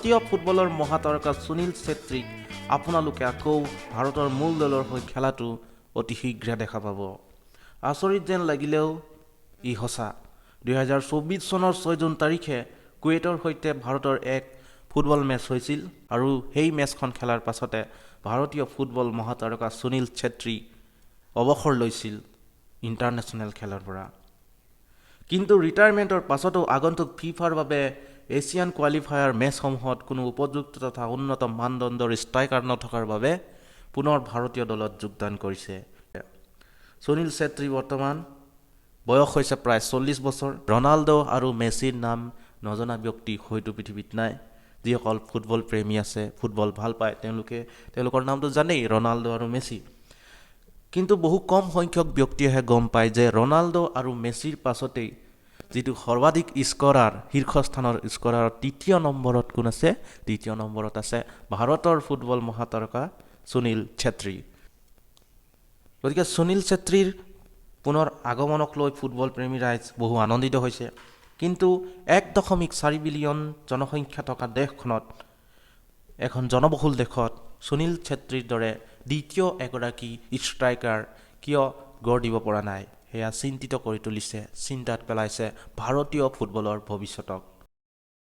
ভাৰতীয় ফুটবলৰ মহাতাৰকা সুনীল ছেত্ৰীক আপোনালোকে আকৌ ভাৰতৰ মূল দলৰ হৈ খেলাটো অতি শীঘ্ৰে দেখা পাব। আচৰিত যেন লাগিলেও ই সঁচা। 2024 চনৰ 6 জুন তাৰিখে কুৱেইটৰ সৈতে ভাৰতৰ এক ফুটবল মেচ হৈছিল আৰু সেই মেচখন খেলাৰ পাছতে ভাৰতীয় ফুটবল মহাতাৰকা সুনীল ছেত্ৰী অৱসৰ লৈছিল ইণ্টাৰনেশ্যনেল খেলৰ পৰা। কিন্তু ৰিটায়াৰমেণ্টৰ পাছতো আগন্তুক ফিফাৰ বাবে এছিয়ান কোৱালিফায়াৰ মেচসমূহত কোনো উপযুক্ত তথা উন্নত মানদণ্ডৰ ষ্ট্ৰাইকাৰ নথকাৰ বাবে পুনৰ ভাৰতীয় দলত যোগদান কৰিছে। সুনীল ছেত্ৰী বৰ্তমান বয়স হৈছে প্ৰায় 40 বছৰ। ৰনাল্ডো আৰু মেছিৰ নাম নজনা ব্যক্তি হয়তো পৃথিৱীত নাই। যিসকল ফুটবল প্ৰেমী আছে, ফুটবল ভাল পায়, তেওঁলোকে তেওঁলোকৰ নামটো জানেই, ৰনাল্ডো আৰু মেছি। কিন্তু বহু কম সংখ্যক ব্যক্তিয়েহে গম পায় যে ৰনাল্ডো আৰু মেছিৰ পাছতেই যিটো সৰ্বাধিক স্কৰাৰ, শীৰ্ষস্থানৰ স্কৰাৰ তৃতীয় নম্বৰত কোন আছে? তৃতীয় নম্বৰত আছে ভাৰতৰ ফুটবল মহাতাৰকা সুনীল ছেত্ৰী। গতিকে সুনীল ছেত্ৰীৰ পুনৰ আগমনক লৈ ফুটবল প্ৰেমী ৰাইজ বহু আনন্দিত হৈছে। কিন্তু 1.4 বিলিয়ন জনসংখ্যা থকা দেশখনত, এখন জনবহুল দেশত সুনীল ছেত্ৰীৰ দৰে দ্বিতীয় এগৰাকী ষ্ট্ৰাইকাৰ কিয় গঢ় দিব পৰা নাই, সেয়া চিন্তিত কৰি তুলিছে, চিন্তাত পেলাইছে ভাৰতীয় ফুটবলৰ ভৱিষ্যতক।